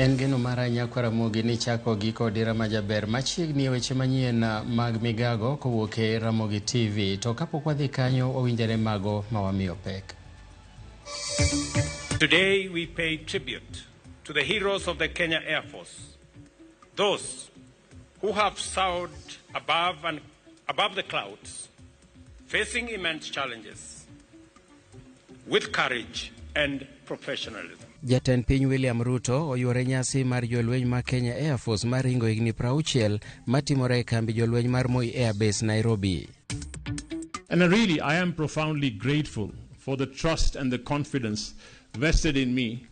En geno mara nyakwa Ramogi ni chako gi kod dira majaber machiegni e weche manyien mag migago kowuok e Ramogi TV. To kapok wadhi kanyo wawinjore mago ma wamiyo pek. Today we pay tribute to the heroes of the Kenya Air Force, those who have soared above and above the clouds, facing immense challenges with courage and professionalism. Jatend piny William Ruto oyuore nyasi mar jolweny ma Kenya Air Force maringo higni 60 matimore e kambi jolweny mar Moi Air Base, Nairobi. And really, I am profoundly grateful for the trust and the confidence vested in me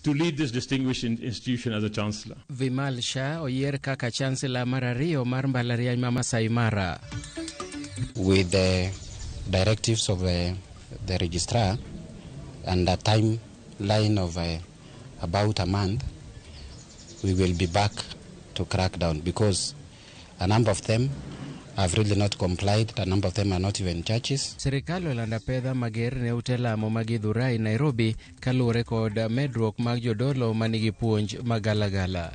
to lead this distinguished institution as a chancellor. Vimal Shah oyier kaka chancellor mar ariyo mar mbalariany ma Masai Mara. With the directives of the registrar and a timeline of about a month, we will be back to crack down because a number of them have really not complied. A number of them are not even churches. Sirikal olando apedha mager ne ute lamo ma Githurai, Nairobi kaluwore kod medruok mag jodolo manigi puonj magalagala.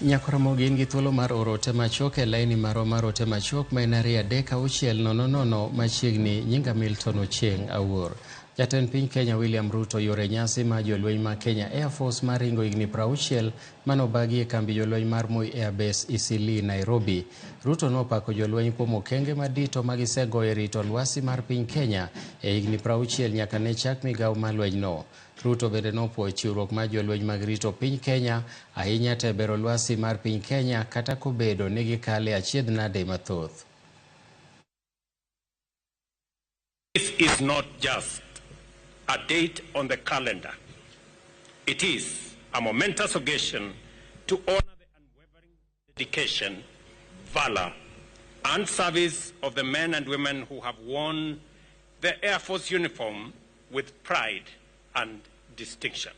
Nyakoromogi in gi thuolo mar oro ote machuok e laini marwa mar ote machuok ma en 23600 machiegni. Nyinga Milton Ochieng' Awuor. Jatend piny Kenya William Ruto yore nyasi mar jolweny ma Kenya Air Force maringo higni 60 manobagi e kambi jolweny mar Moi Air Base Eastleigh, Nairobi. Ruto nopako jolweny kuom okenge madito magisegoyo e rito lwasi mar piny Kenya e higni 60 nyaka ne chak migawo mar lwenyno. Ruto bende nopuoyo chiwruok mar jolweny mag rito piny Kenya ahinya te bero lwasi mar piny Kenya kata kobedo ni gikale achiedh nade mathoth. This is not just a date on the calendar. It is a momentous occasion to honor the unwavering dedication, valor, and service of the men and women who have worn the Air Force uniform with pride and distinction.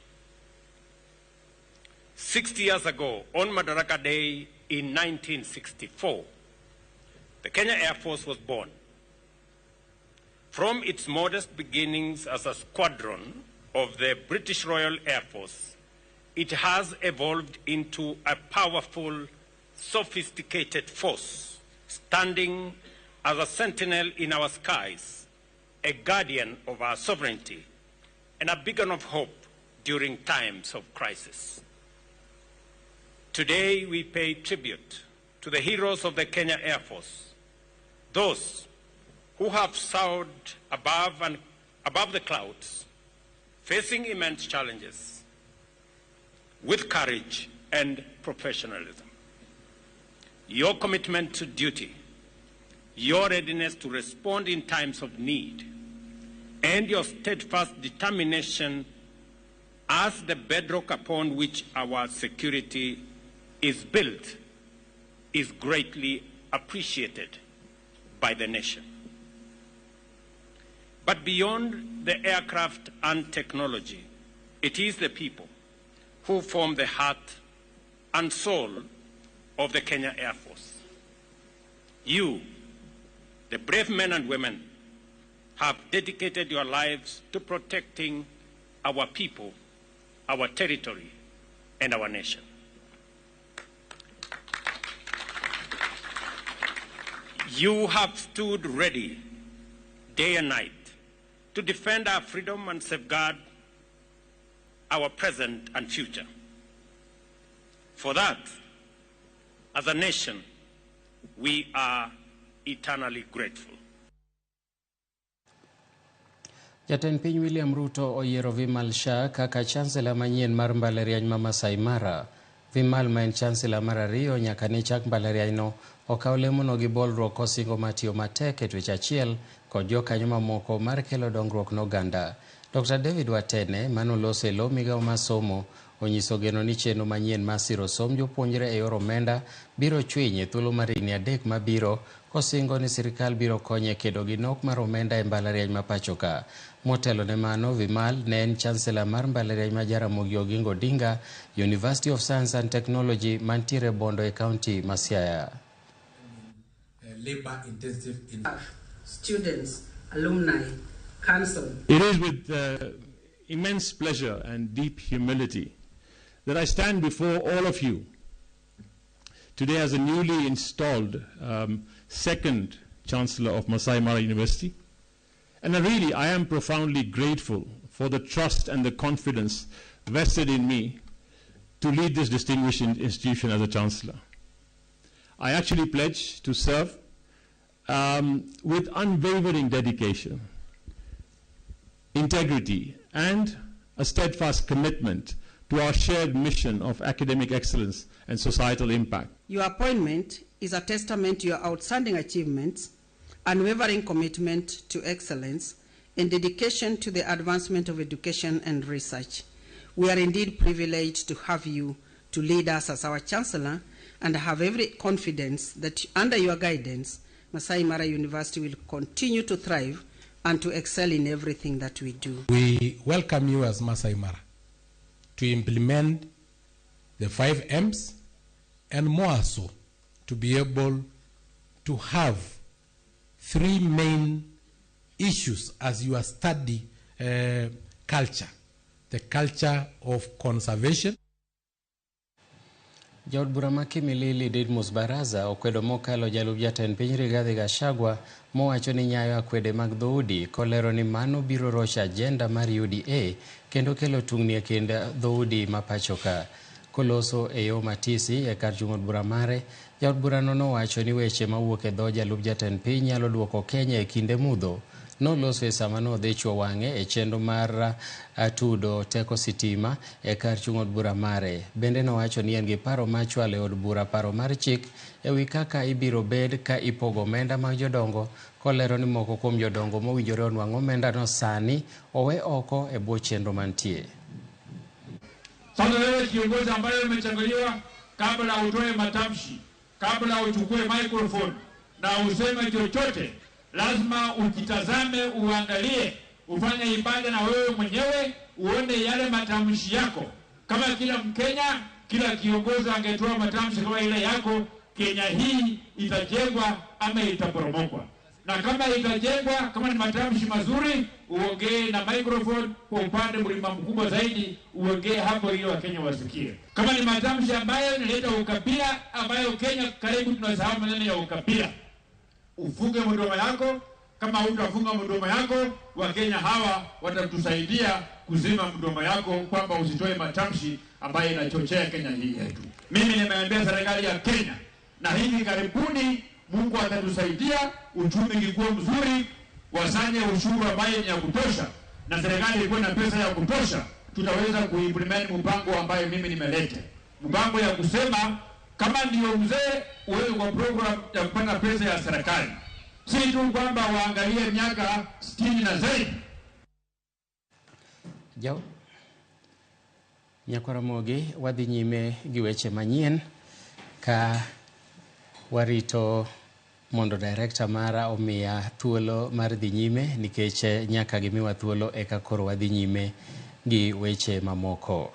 60 years ago, on Madaraka Day in 1964, the Kenya Air Force was born. From its modest beginnings as a squadron of the British Royal Air Force, it has evolved into a powerful, sophisticated force, standing as a sentinel in our skies, a guardian of our sovereignty, and a beacon of hope during times of crisis. Today, we pay tribute to the heroes of the Kenya Air Force, those who have soared above and above the clouds, facing immense challenges with courage and professionalism. Your commitment to duty, your readiness to respond in times of need, and your steadfast determination as the bedrock upon which our security is built is greatly appreciated by the nation. But beyond the aircraft and technology, it is the people who form the heart and soul of the Kenya Air Force. You, the brave men and women, have dedicated your lives to protecting our people, our territory, and our nation. You have stood ready day and night to defend our freedom and safeguard our present and future. For that, as a nation, we are eternally grateful. Jatend piny William Ruto oyiero Vimal Shah kaka chancellor manyien mar mbalariany ma Masai Mara. Vimal ma en chancellor mar ariyo nyaka ne chak mbalarianyno okaw lemono gi bolruok kosingo mar tiyo matek e twech achiel kod jokanyo mamoko mar kelo dongruok ne oganda. Dr. David Watene manoloso e lo migawo mar somo onyiso geno ni chenro manyien mar siro somb jopuonjre e yor omenda biro chwiny e thuolo mar higni 3 mabiro kosingo ni sirikal biro konye kedo gi nok mar omenda e mbalariany ma pacho ka. Motelo ne mano, Vimal ne en chancellor mar mbalariany ma Jaramogi Oginga Odinga University of Science and Technology mantiere Bondo e kaunti ma Siaya. Labor intensive students Alumni Council. It is with immense pleasure and deep humility that I stand before all of you today as a newly installed second Chancellor of Maasai Mara University. And I am profoundly grateful for the trust and the confidence vested in me to lead this distinguished institution as a Chancellor. I actually pledge to serve with unwavering dedication, integrity, and a steadfast commitment to our shared mission of academic excellence and societal impact. Your appointment is a testament to your outstanding achievements, unwavering commitment to excellence, and dedication to the advancement of education and research. We are indeed privileged to have you to lead us as our Chancellor, and have every confidence that under your guidance, Maasai Mara University will continue to thrive and to excel in everything that we do. We welcome you as Maasai Mara to implement the 5 M's and more so to be able to have 3 main issues as you study culture, the culture of conservation. Jaod bura ma Kimilili Didmus Baraza okwedo mokalo jalup jatend piny Rigathi Gachagua mowacho ni nyayo akwede mag dhoudi kolero ni mano biro rocho ajenda mar UDA kendo kelo tungni e kind dhoudi ma pacho ka. Koloso e yo matisi e kar chung' od bura mare, jaod burano nowacho ni weche mawuok e dho jalup jatend piny nyalo duoko Kenya e kinde mudho. Noloso e sama nodhi chuo wang'e e chenro mar tudo teko sitima e kar chung' od bura mare. Bende nowacho ni en gi paro mar chwalo e od bura paro mar chik e wi kaka ibiro bed ka ipogo omenda mag jodongo, kolero ni moko kuom jodongo mowinjore onwang' omendano sani owe oko e bwo chenro mantie. Sasa wewe kiongozi ambaye umechaguliwa, kabla utoe matamshi, kabla uchukue microphone na useme chochote, lazima ujitazame, uangalie, ufanye ibada na wewe mwenyewe, uone yale matamshi yako. Kama kila Mkenya, kila kiongozi angetoa matamshi kama ile yako, Kenya hii itajengwa ama itaporomokwa. Na kama itajengwa, kama ni matamshi mazuri, uongee na microphone kwa upande mlima mkubwa zaidi, uongee hapo ili Wakenya wasikie. Kama ni matamshi ambayo inaleta ukabila, ambayo Kenya karibu tunasahau maneno ya ukabila, ufunge mdomo yako. Kama hutafunga mdomo yako, Wakenya hawa watatusaidia kuzima mdomo yako kwamba usitoe matamshi ambayo inachochea Kenya hii yetu. Mimi nimeambia serikali ya Kenya, na hivi karibuni Mungu atatusaidia, uchumi ukikuwa mzuri, wasanye ushuru ambaye ni ya kutosha, na serikali ikuwe na pesa ya kutosha, tutaweza kuimplement mpango ambayo mimi nimeleta. Mpango ya kusema kama ndio mzee uwe kwa program ya kupata pesa ya serikali, si tu kwamba waangalie miaka 60 na zaidi. Nyakwaramogi wadhi nyime gi weche manyien ka warito mondo director mara omiya thuolo mar dhi nyime, nikech nyaka gimiwa thuolo eka koro wadhi nyime gi weche mamoko.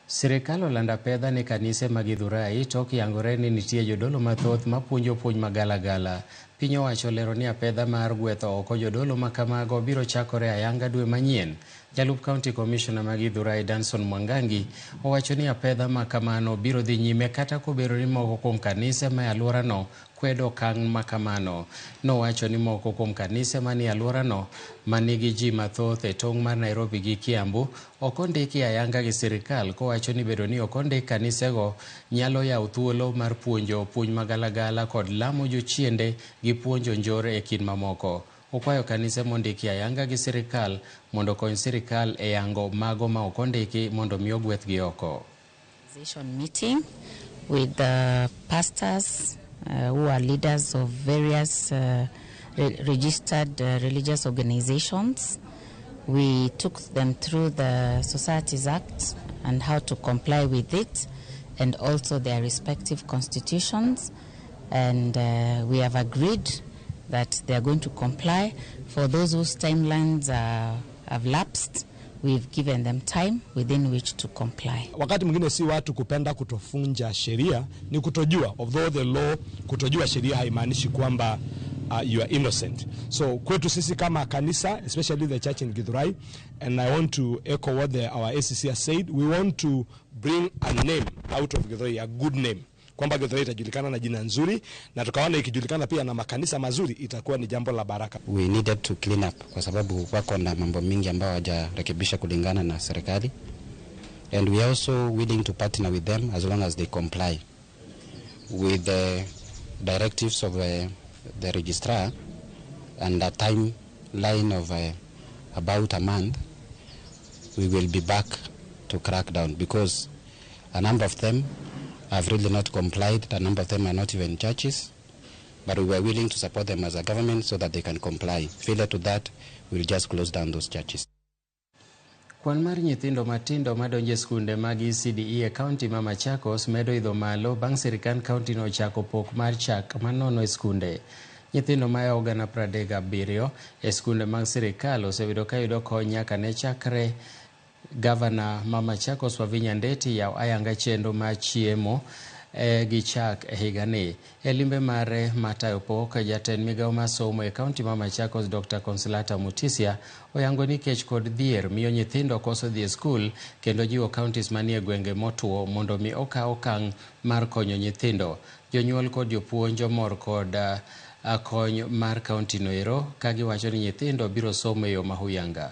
Sirikal olando apedha ne kanise mag Githurai tok yangore ni nitie jodolo mathoth mapuonjo puonj magalagala. Piny owacho olero ni apedha mar gwetho oko jodolo makamago biro chakore ayanga dwe manyien. Jalup County Commissioner ma Githurai Danson Mwangangi owacho ni apedha makamano biro dhi nyime kata kobedo ni moko kuom kanise ma e alworano kwedo okang' makamano. Nowacho ni moko kuom kanise manie alworano manigi ji mathoth e tong' mar Nairobi gi Kiambu ok ondiki ayanga gi sirikal, kowacho ni bedo ni ok ondik kanisego nyalo yawo thuolo mar puonjo puonj magalagala kod lamo jochiende gi puonjo njore e kind mamoko. Okwayo kanise mondiki ayanga gi sirikal mondo okony sirikal e yango mago ma ok ondiki mondo mi ogwethgi oko. Meeting with the pastors who are leaders of various registered religious organizations. We took them through the Societies Act and how to comply with it, and also their respective constitutions. And we have agreed that they are going to comply. For those whose timelines have lapsed, we've given them time within which to comply. Wakati mwingine si watu kupenda kutofunja sheria, ni kutojua. Although the law, kutojua sheria haimaanishi kwamba you are innocent. So kwetu sisi kama kanisa, especially the church in Githurai, and I want to echo what our ACC has said, we want to bring a name out of Githurai, a good name, kwamba Githurai itajulikana na jina nzuri, na tukaona ikijulikana pia na makanisa mazuri, itakuwa ni jambo la baraka. We needed to clean up kwa sababu wako na mambo mingi ambayo hawajarekebisha kulingana na serikali, and we are also willing to partner with them as long as they comply with the directives of the registrar and a timeline of about a month. We will be back to crack down because a number of them have really not complied. A number of them are not even churches, but we were willing to support them as a government so that they can comply. Failure to that, we'll just close down those churches. Kwan mar nyithindo matindo madonjo e skunde mag ECDE e kaunti ma Machakos medo idho malo bang' sirkand kaunti no ochako pok mar chak manono e skunde. Nyithindo maya 37,000 e skunde mag sirikal oseyudo ka yudo kony nyaka ne chakre gavana ma Machakos Wavinya Ndeti yaw ayanga chenro mar chiemo gi chak e higani. E limbe mare matayo pok, jatend migawo mar somo e kaunti ma Machakos Dr. Consolata Mutisia oyango ni kech kod dhier miyo nyithindo koso dhi e skul kendo jiwo counties manie gwenge motuo mondo mi okaw okang' mar konyo nyithindo. Jonyuol kod jopuonj omor kod kony mar kaunti no ero ka giwacho ni nyithindo biro somo e yo mahuyanga.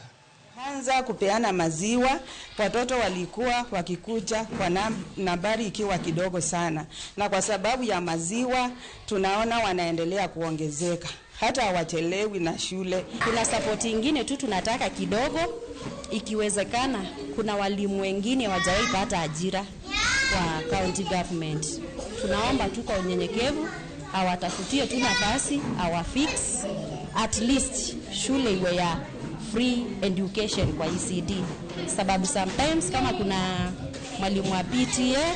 Anza kupeana maziwa, watoto walikuwa wakikuja kwa nambari ikiwa kidogo sana, na kwa sababu ya maziwa tunaona wanaendelea kuongezeka, hata hawachelewi na shule. Kuna support ingine tu tunataka kidogo, ikiwezekana kuna walimu wengine hawajawahi pata ajira kwa county government. Tunaomba tu kwa unyenyekevu awatafutie tu nafasi, awafix at least shule iwe ya free education kwa ECD, sababu sometimes kama kuna mwalimu wa PTA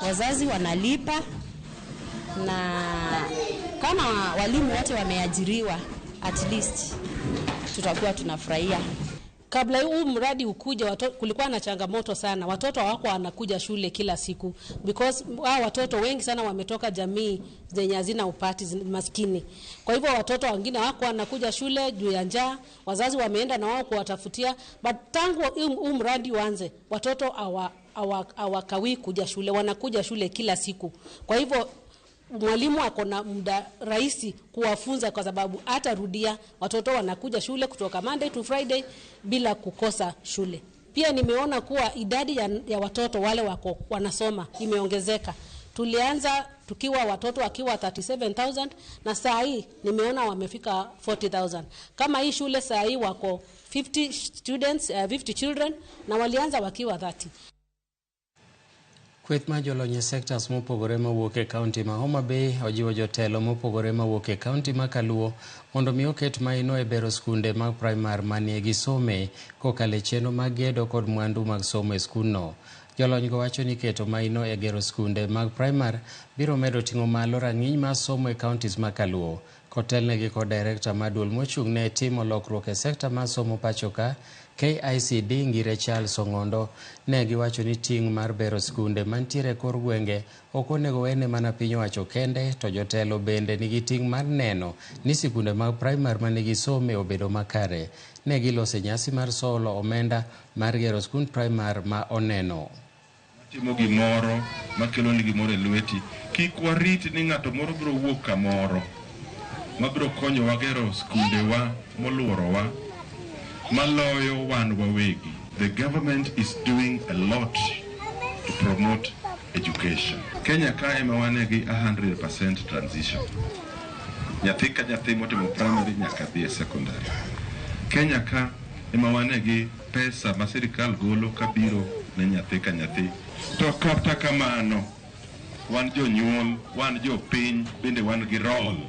wazazi wanalipa, na kama walimu wote wameajiriwa at least tutakuwa tunafurahia. Kabla huu mradi ukuja, kulikuwa na changamoto sana. Watoto hawako wanakuja shule kila siku because hao watoto wengi sana wametoka jamii zenye hazina upati, maskini. Kwa hivyo watoto wengine hawako wanakuja shule juu ya njaa, wazazi wameenda na wao kuwatafutia. But tangu huu mradi uanze, watoto hawakawii kuja shule, wanakuja shule kila siku. Kwa hivyo mwalimu ako na muda rahisi kuwafunza kwa sababu hata rudia watoto wanakuja shule kutoka Monday to Friday bila kukosa shule. Pia nimeona kuwa idadi ya watoto wale wako wanasoma imeongezeka. Tulianza tukiwa watoto wakiwa 37,000 na saa hii nimeona wamefika 40,000. Kama hii shule saa hii wako 50 students, 50 children na walianza wakiwa 30. Kweth mar jolony e sectors mopogore mawuok e kaunti ma Homa Bay ojiwo jotelo mopogore mawuok e kaunti ma Kaluo mondo mi oket maino e bero skunde mag primar manie gisome kokalo e chenro mag gedo kod mwandu mag somo e skundno. Jolony go wacho ni keto maino e gero skunde mag primar biro medo ting'o malo rang'iny mar somo e counties ma Kaluo. Kotelnegi kod director mar duol mochung' ne timo lokruok e sekta mar somo pachoka KICD Ngire Charles Ong'ondo ne giwacho ni ting' mar bero skunde mantiere e kor gwenge ok onego wene mana piny owacho kende, to jotelo bende nigi ting' mar neno ni sikunde mag primar manigi some obedo makare. Ne giloso nyasi mar solo omenda mar gero skund primar ma oneno. Timo gimoro makelo ni gimoro e lweti, kik warit ni ng'ato moro biro wuok kamoro mabiro konyowa gero skundewa moluorowa maloyo wan wawegi. The government is doing a lot to promote education. Kenya ka ema wane gi 100% transition. Nyathi ka nyathi motimo primary nyaka dhi e secondary. Kenya ka ema wane gi pesa ma sirikal golo kabiro ne nyathi ka nyathi. To kata kamano, wan jonyuol, wan jopiny, bende wan gi role.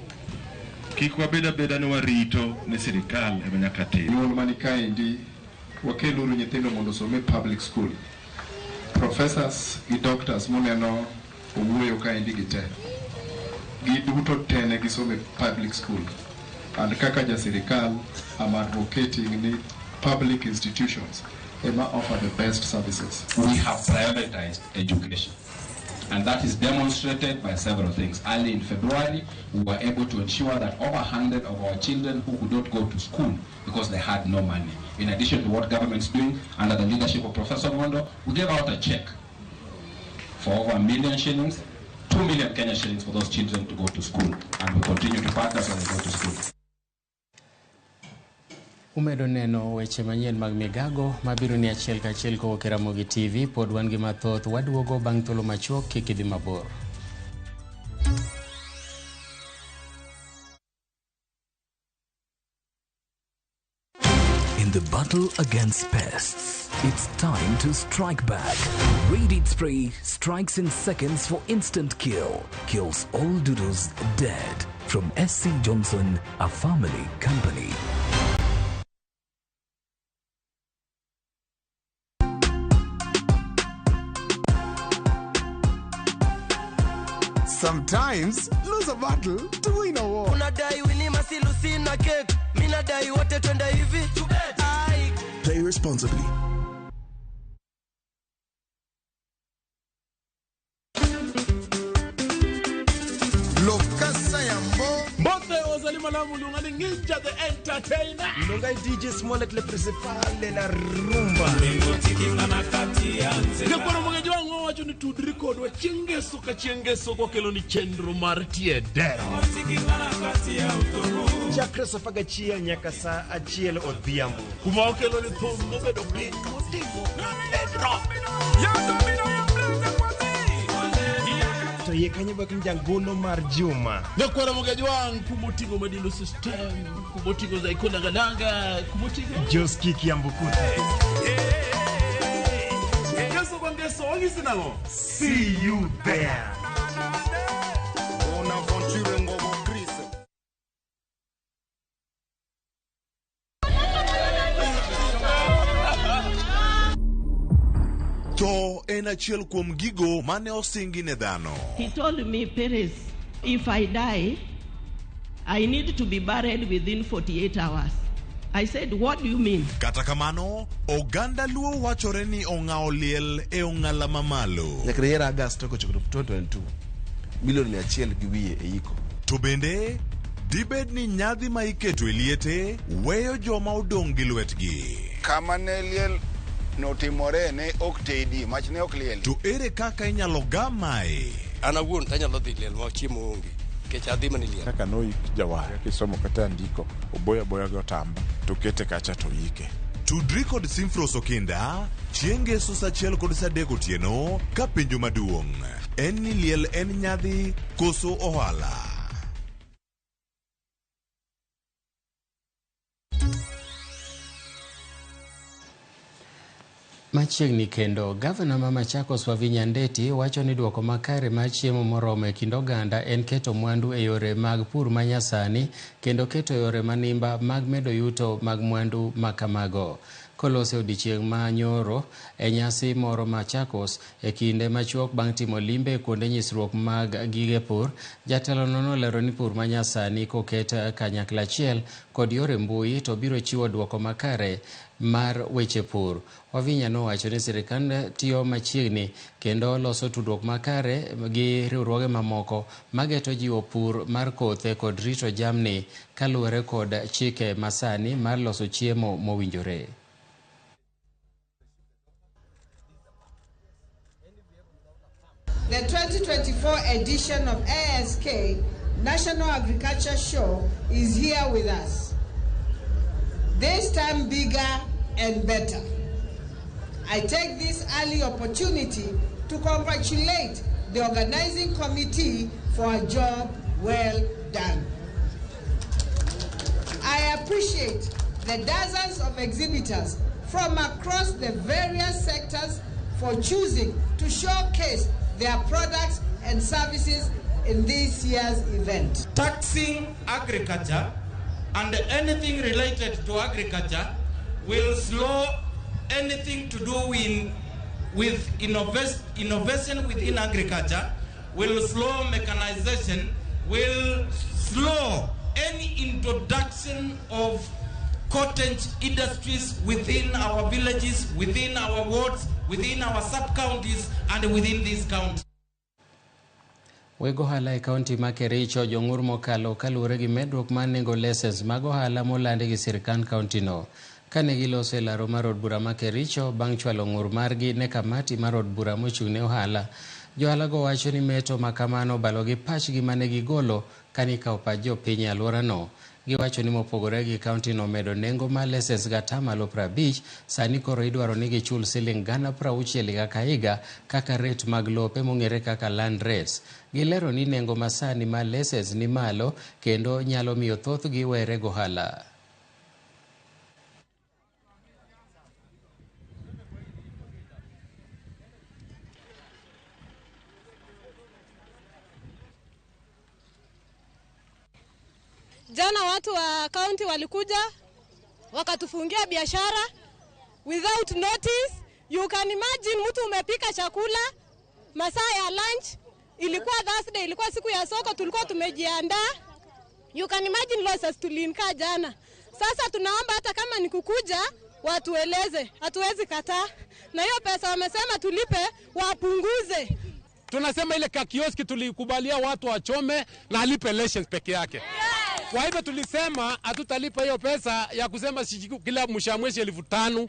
Kik wabed abeda ni warito ne sirikal ema nyaka tim. Nyuol mani kaendi, wakeluru nyithindo mondo osom e public school. Professors gi doctors moneno owuoyo kaendi gi te, giduto te ne gisomo e public school. And kaka ja sirikal, I'm advocating ni public institutions ema offer the best services. We have prioritized education. And that is demonstrated by several things. Early in February, we were able to ensure that over 100 of our children who could not go to school because they had no money. In addition to what government's doing, under the leadership of Professor Mondo, we gave out a check for over 1 million shillings, 2 million Kenya shillings for those children to go to school. And we continue to partner so they go to school. Umedo neno weche manyien mag migago mabiro ni achiel kachiel kowuok e Ramogi TV. Pod wan gi mathoth waduogo bang' thuolo machuok kik idhi mabor. In the battle against pests, it's time to strike back. Raid Spray strikes in seconds for instant kill. Kills all doodles dead. From SC Johnson, a family company. Sometimes lose a battle to win a war. Unadai Winnie Masilu sina cake, mi nadai wote twende hivi. Ai. Play responsibly. Lokasa Yambo. Mbote ozali malamu lungani Ninja the Entertainer. Longai DJ Smollett le principal de la rumba. Jakwaro mwengeji wangu wacho ni tudri kodwa chieng' ngeso ka chieng' ngeso kokelo ni chenro mar tie dero. Chakre saa 11 nyaka saa 1 odhiambo. Kuma okelo ni thum mobedo piny motimo medro. To yie kanyo bak jangolo mar Juma. Nyakwaro mwengeji wangu kumoting'o Madilu System, kumoting'o Zaiko Nangananga, kumoting'o Joski Kiambukuta. Ngeso kwa ngeso wangisi nang'o? See you there. Bonaventure Ngogo Chris. Tho en achiel kuom gigo mane osingi ne dhano. He told me, Perez, if I die, I need to be buried within 48 hours. I said, what do you mean? Kata kamano, oganda Luo wachore ni ong'awo liel e ong'ala mamalo. Nyaka ne yier August kochopo 2022, milion 100 gi wiye e iko. To bende, dibed ni nyadhi ma iketo e liete weyo joma odong' gi lwetgi. Kama ne liel notimore ne ok tedi, mach ne ok liel. To ere kaka inyalo gam mae? An awuon to anyalo dhi liel ma chiemo onge nikech adhi mana e liel. Kaka noik jawar kisomo kata ndiko oboyo aboya gi otamba to kete kacha to ike. Tudri kod Simfros Okinda chieng' ngeso saa 1 kod saa 3 otieno ka penjo maduong' en ni liel en nyadhi koso ohala. Machiegni kendo, gavana ma Machakos Wavinya Ndeti wacho ni duoko makare mar chiemo moromo e kind oganda en keto mwandu e yore mag pur manyasani kendo keto yore manimba mag medo yuto mag mwandu makamago. Kolose odiechieng' ma nyoro e nyasi moro Machakos e kinde machuok bang' timo limbe e kuonde nyisruok mag gige pur, jatelono nolero ni pur manyasani koket kanyakla achiel kod yore mbui to biro chiwo duoko makare mar weche pur. Wavinya nowacho ni sirikand tiyo machiegni kendo loso tudruok makare gi riwruoge mamoko mageto jiwo pur mar kothe kod rito jamni kaluwore kod chike masani mar loso chiemo mowinjore. The 2024 edition of ASK National Agriculture Show is here with us. This time bigger and better. I take this early opportunity to congratulate the organizing committee for a job well done. I appreciate the dozens of exhibitors from across the various sectors for choosing to showcase their products and services in this year's event. Taxing agriculture and anything related to agriculture will slow anything to do with innovation within agriculture, will slow mechanization, will slow any introduction of cottage industries within our villages, within our wards, within our sub-counties, and within this county. Weg ohala e kaunti ma Kericho jong'ur mokalo kaluwore gi medruok mar nengo lesens mag ohala molandi gi sirkand kauntino. Kane giloso e laro mar od bura ma Kericho bang' chwalo ng'ur margi ne kamati mar od bura mochung' ne ohala. Johalago wacho ni meto ma kamano obalo gi pachgi mane gigolo kane ikawo pach jopiny e alworano. Giwacho ni mopogore gi kauntino medo nengo mar lesens gi atamalo 50, sani koro idwaro ni gichul siling 60,000 higa ka higa kaka ret mag lope mong'ere kaka land rates. Gilero ni nengo masani mar lesens ni malo kendo nyalo miyo thothgi were gohala. Jana watu wa kaunti walikuja wakatufungia biashara without notice. You can imagine, mtu umepika chakula masaa ya lunch, ilikuwa Thursday, ilikuwa siku ya soko, tulikuwa tumejiandaa. You can imagine losses tuliinkaa jana. Sasa tunaomba hata kama ni kukuja watueleze, hatuwezi kataa. Na hiyo pesa wamesema tulipe wapunguze. Tunasema ile kakioski tulikubalia watu wachome na alipe lesson peke yake. Kwa hivyo tulisema hatutalipa hiyo pesa ya kusema kila mwisho mwezi 5,000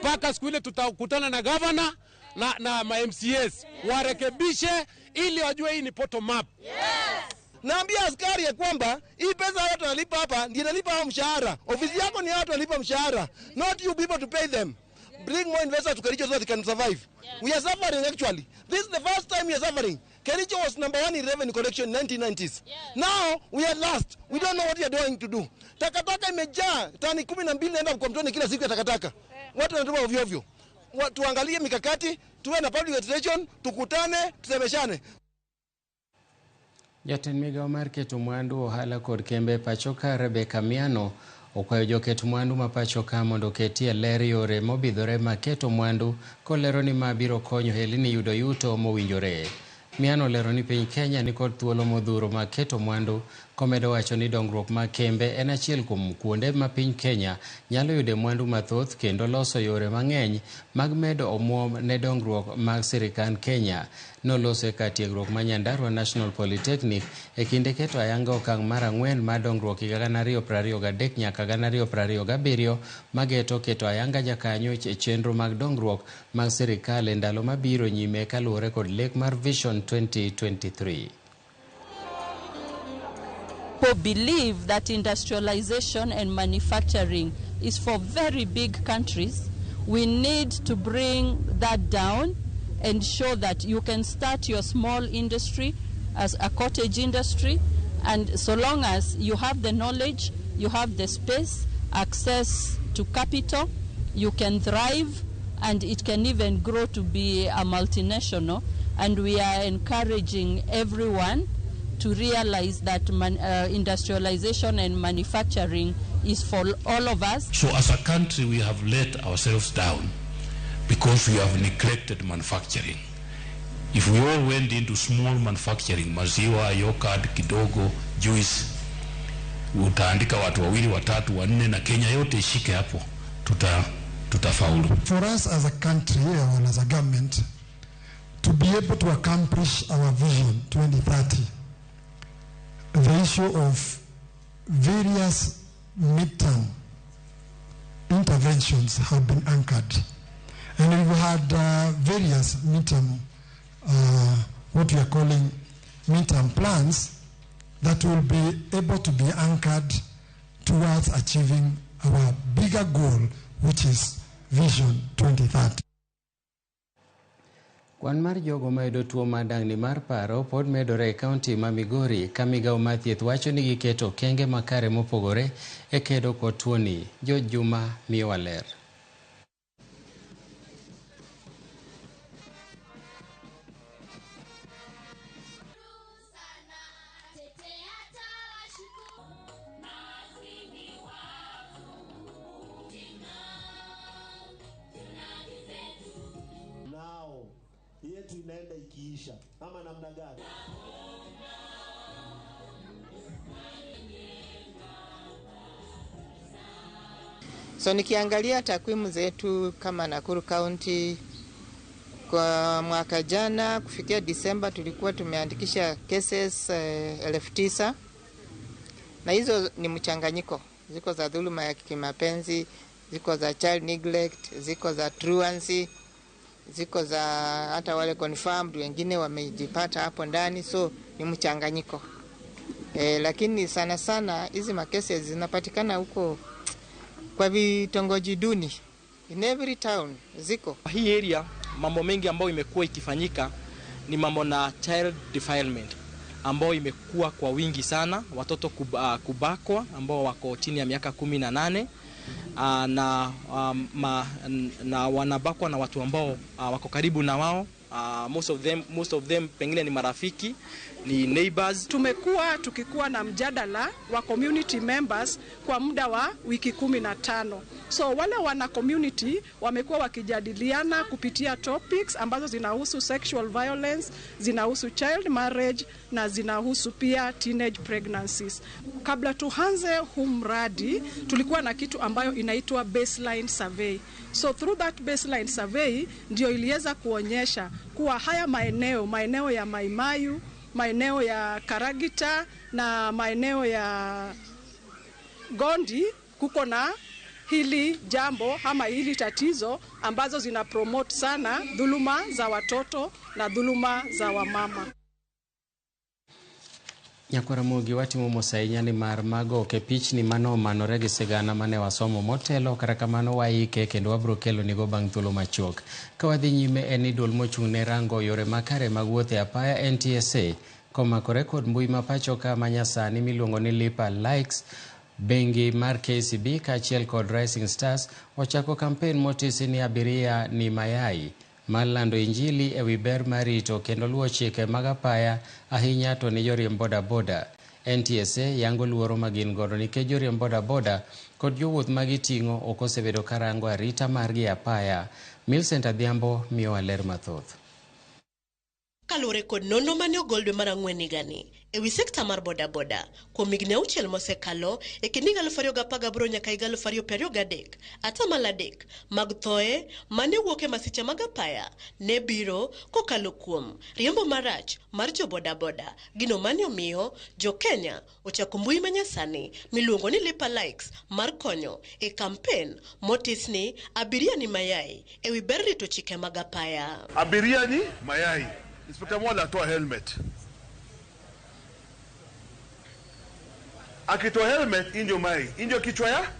mpaka siku ile tutakutana na governor na ma MCS warekebishe ili wajue hii ni bottom up. Naambia askari ya kwamba hii pesa watu wanalipa hapa ndio inalipa hao mshahara. Ofisi yako ni watu wanalipa mshahara, not you people to pay them. Bring more investors to Kericho so that they can survive. We are suffering actually. This is the first time we are suffering. Kericho was number 1 in revenue collection in 1990s. Now we are last. We don't know what we are going to do. Takataka imejaa tani 12 naenda kwa mtoni kila siku ya takataka. Watu wanatupa ovyo ovyo. Tuangalie mikakati, tuwe na public attention, tukutane, tusemeshane. Jatend migao mar keto mwandu ohala kod kembe pacho ka Rebecca Miano okwayo joket mwandu ma pacho ka mondo oketie ler yore mobidhore ma keto mwandu kolero ni ma biro konyo helni yudo yuto mowinjore. Miano olero ni piny Kenya nikod thuolo modhuro mag keto mwandu komedo wacho ni dongruok mag kembe en achiel kuom kuonde ma piny Kenya nyalo yude mwandu mathoth kendo loso yore mang'eny mag medo omuom ne dongruok mag sirikand Kenya. Noloso e kar tiegruok ma Nyandarua National Polytechnic e kinde keto ayanga okang' mar 4 mar dongruok higa 2023 nyaka 2027 mageto keto ayanga jakanyo e chenro mag dongruok mag sirikal e ndalo mabiro nyime kaluwore kod lek mar Vision 2023. People believe that industrialization and manufacturing is for very big countries. We need to bring that down and show that you can start your small industry as a cottage industry, and so long as you have the knowledge, you have the space, access to capital, you can thrive, and it can even grow to be a multinational. And we are encouraging everyone to realize that industrialization and manufacturing is for all of us. So as a country, we have let ourselves down because we have neglected manufacturing. If we all went into small manufacturing, maziwa, yogurt, kidogo, juice, utaandika watu wawili, watatu, wanne na Kenya yote ishike hapo, tutafaulu. For us as a country and as a government, to be able to accomplish our vision 2030, the issue of various midterm interventions have been anchored. And we've had various midterm, what we are calling midterm plans that will be able to be anchored towards achieving our bigger goal, which is Vision 2030. Kwan mar jogo mayudo tuo mar dang'ni mar paro pod medore e kaunti ma Migori ka migao mar thieth wacho ni giketo okenge makare mopogore e kedo kod tuoni. George Juma miyowa ler. Yetu inaenda ikiisha ama namna gani? So nikiangalia takwimu zetu kama Nakuru County, Kwa mwaka jana kufikia Disemba tulikuwa tumeandikisha cases 9,000, na hizo ni mchanganyiko. Ziko za dhuluma ya kimapenzi, ziko za child neglect, ziko za truancy, ziko za hata wale confirmed, wengine wamejipata hapo ndani, so ni mchanganyiko. Lakini sana sana hizi makesi zinapatikana huko kwa vitongoji duni. In every town ziko. Hii area mambo mengi ambayo imekuwa ikifanyika ni mambo na child defilement ambao imekuwa kwa wingi sana, watoto kubakwa ambao wako chini ya miaka 18, na wanabakwa na watu ambao wako karibu na wao. Most of them pengine ni marafiki, ni neighbors. Tumekuwa tukikuwa na mjadala wa community members kwa muda wa wiki 15. So wale wana community wamekuwa wakijadiliana kupitia topics ambazo zinahusu sexual violence, zinahusu child marriage na zinahusu pia teenage pregnancies. Kabla tuanze huu mradi tulikuwa na kitu ambayo inaitwa baseline survey. So through that baseline survey ndio iliweza kuonyesha kuwa haya maeneo ya Maimayu, maeneo ya Karagita na maeneo ya Gondi kuko na hili jambo ama hili tatizo ambazo zina promote sana dhuluma za watoto na dhuluma za wamama. Nyakwaramogi watimo mos ahinya ni mar mago ok e pichni mano omanore gi sigana mane wasomo motelo, kata kamano waike kendo wabiro kelo nigo bang' thuolo machuok. Ka wadhi nyime en ni duol mochung' ne rango yore makare mag wuoth e apaya NTSA komakore kod mbui ma pacho ka manyasani miluongo ni Lipa Likes, bengi mar KCB kaachiel kod Rising Stars ochako kampen motisi ni abiria ni mayai mar lando injili ewi ber mar rito kendo luwo chike mag apaya ahinya to ni joriemb bodaboda. NTSA yango luoro ma gin godo nikech joriemb bodaboda kod jowuoth ma giting'o ok osebedo karango arita margi e apaya. Millicent Adhiambo miyowa ler mathoth. Kaluwore kod nonro mane ogol dwe mar ang'wen higani ewi sekta mar bodaboda kuom higni 6 mosekalo e kind higa 2018 nyaka higa 2023, 3% mag thoe mane wuok e masiche mag apaya ne biro kokalo kuom riembo marach mar jo bodaboda, gino mane omiyo jo Kenya ochako mbui manyasani miluongo ni Lipa Likes mar konyo e kampen motis ni abiria ni mayai ewi ber rito chike mag apaya. Abiria ni mayai. Inspector Mwala atoa helmet. Akitoa helmet, indio mai, indio kichwa ya?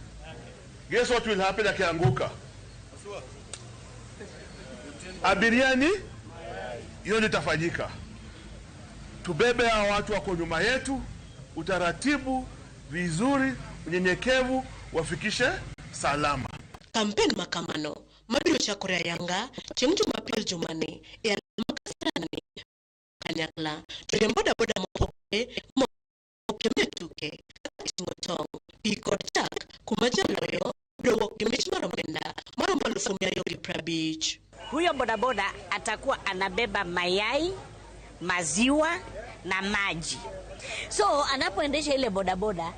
Guess what will happen akianguka? Abiria ni hiyo ndio itafanyika. Tubebe hao watu wako nyuma yetu, utaratibu vizuri, unyenyekevu, wafikishe salama. Kampen makamano mabiro chakore ayanga chieng' Jumapil jumani e Makasarani kanyakla joriemb bodaboda mopogore mopiem tuke kaka ting'o tong', pi kod chak kuma jaloyo biro wuok gi mich mar omenda maromo 250,000. Huyo bodaboda atakuwa anabeba mayai, maziwa na maji. So anapoendesha ile bodaboda,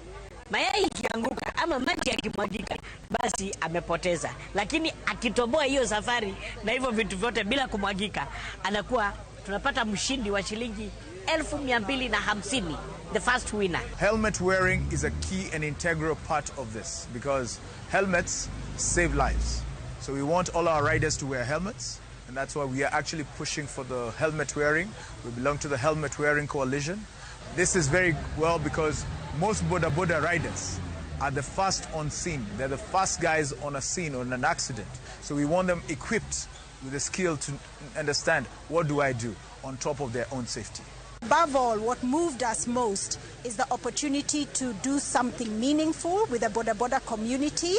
mayai ikianguka ama maji yakimwagika, basi amepoteza. Lakini akitoboa hiyo safari na hivyo vitu vyote bila kumwagika, anakuwa tunapata mshindi wa shilingi 250,000, the first winner. Helmet wearing is a key and integral part of this because helmets save lives. So we want all our riders to wear helmets, and that's why we are actually pushing for the helmet wearing. We belong to the helmet wearing coalition. This is very well because most boda boda riders are the first on scene. They're the first guys on a scene on an accident. So we want them equipped with the skill to understand what do I do on top of their own safety. Above all, what moved us most is the opportunity to do something meaningful with the boda boda community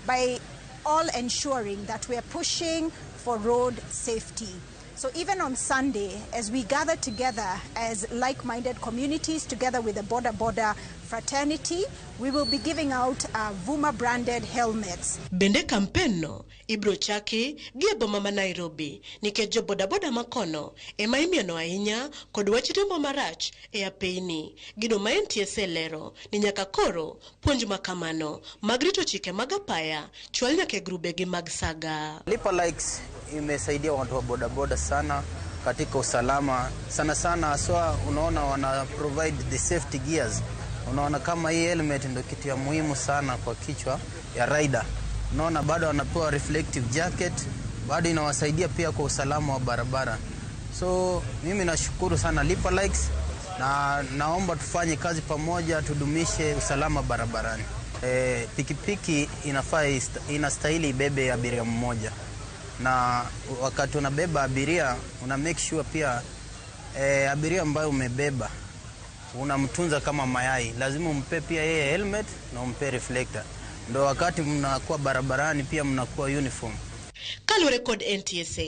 by all ensuring that we are pushing for road safety. So even on Sunday, as we gather together as like-minded communities, together with the Boda Boda fraternity, We will be giving out Vuma branded helmets. Bende kampen no ibro chaki gi e boma ma Nairobi nikech jo bodaboda makono ema imieno ahinya kod wach riembo marach e apeyni. Gino ma NTSA lero ni nyaka koro puonj ma kamano mag rito chike mag apaya chwal nyaka e grubegi mag saga. Lipa Likes imesaidia watu wa bodaboda sana katika usalama, sana sana haswa, unaona wana provide the safety gears. Unaona kama hii helmet ndio kitu ya muhimu sana kwa kichwa ya rider. Unaona bado wanapewa reflective jacket, bado inawasaidia pia kwa usalama wa barabara. So mimi nashukuru sana Lipa Likes na naomba tufanye kazi pamoja, tudumishe usalama barabarani. Pikipiki inafaa inastahili ibebe abiria mmoja, na wakati unabeba abiria una make sure pia abiria ambayo umebeba unamtunza kama mayai, lazima umpe pia yeye helmet na umpe reflector, ndo wakati mnakuwa barabarani pia mnakuwa uniform. Kaluwore kod NTSA,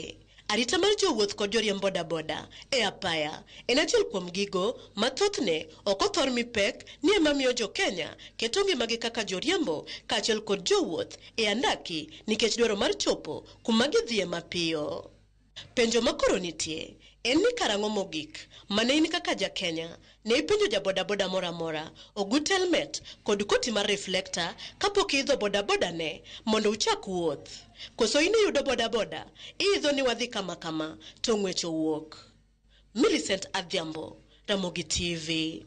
arita mar jowuoth kod joriemb bodaboda e apaya en achiel kuom gigo ma thothne ok othor mi pek ni ema miyo jo-Kenya keto ngimagi kaka joriembo kaachiel kod jowuoth e andaki nikech dwaro mar chopo kuma gidhiye mapiyo. Penjo makoro nitie en ni karang'o mogik mane in kaka ja-Kenya ne ipenjo ja bodaboda moro amora ogut helmet kod koti mar reflector kapok iidho bodaboda ne mondo uchak wuoth? Koso in iyudo bodaboda iidho ni wadhi kama kama to ng'wech owuok? Millicent Adhiambo, Ramogi TV.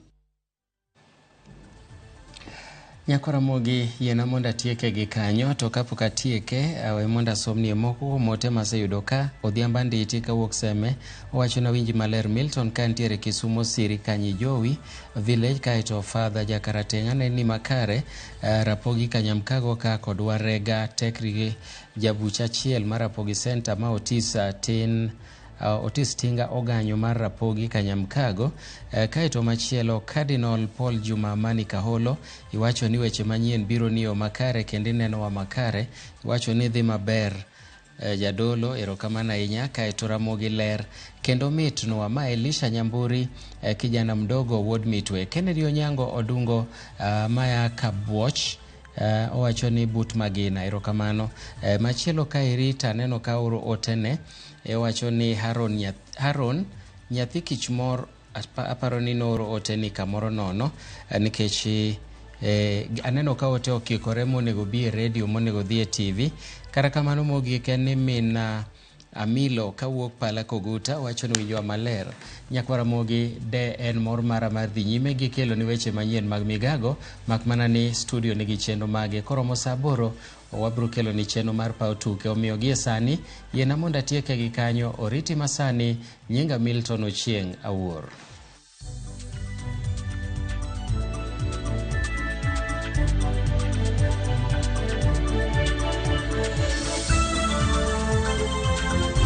Nyako Ramogi, yiena mondo atieke gi kanyo, to kapok atieke, we mondo asomnie moko kuom ote maseyudo ka. Odhiambo Anditi kawuok Seme, owacho na winji maler Milton ka ntiere Kisumo Siri Kanyijowi Village, kaeto Father Jakarateng' aneni makare, Rapogi Kanyamkago ka kod Warega Tekri jabuch achiel mar Rapogi Center ma Otis tin Otis Tinga Oganyo mar Rapogi Kanyamkago. Kaeto machielo Cardinal Paul Juma Mani Kaholo, iwacho ni weche manyien biro niyo makare kendo inenowa makare, iwacho ni dhi maber. Jadolo, erokamano ahinya. Kaeto Ramogi ler kendo mitnwa ma Elisha Nyamburi, kijana mdogo wuod Mitwe. Kennedy Onyango Odungo maya Kabuoch, owacho ni but magina, erokamano. Machielo kaeri taneno ka oro otene, owacho ni Haron nyathi kich mor, aparo ni nooro oteni kamoro nono, nikech aneno ka ote okikore monego bi e redio monego dhi e TV. Kata kamano mogik en ni min Amilo kawuok Pala Koguta wacho ni winjwa maler. Nyakwar Ramogi, de en mor mara mar dhi nyime gi kelo ni weche manyien mag migago, mak mana ni studio nigi chenro mage. Koromo saa 8 wabiro kelo ni chenro mar paw tuke. Omiyo gie sani yiena mondo atieke gi kanyo. Oriti masani, nyinga Milton Ochieng' Awuor.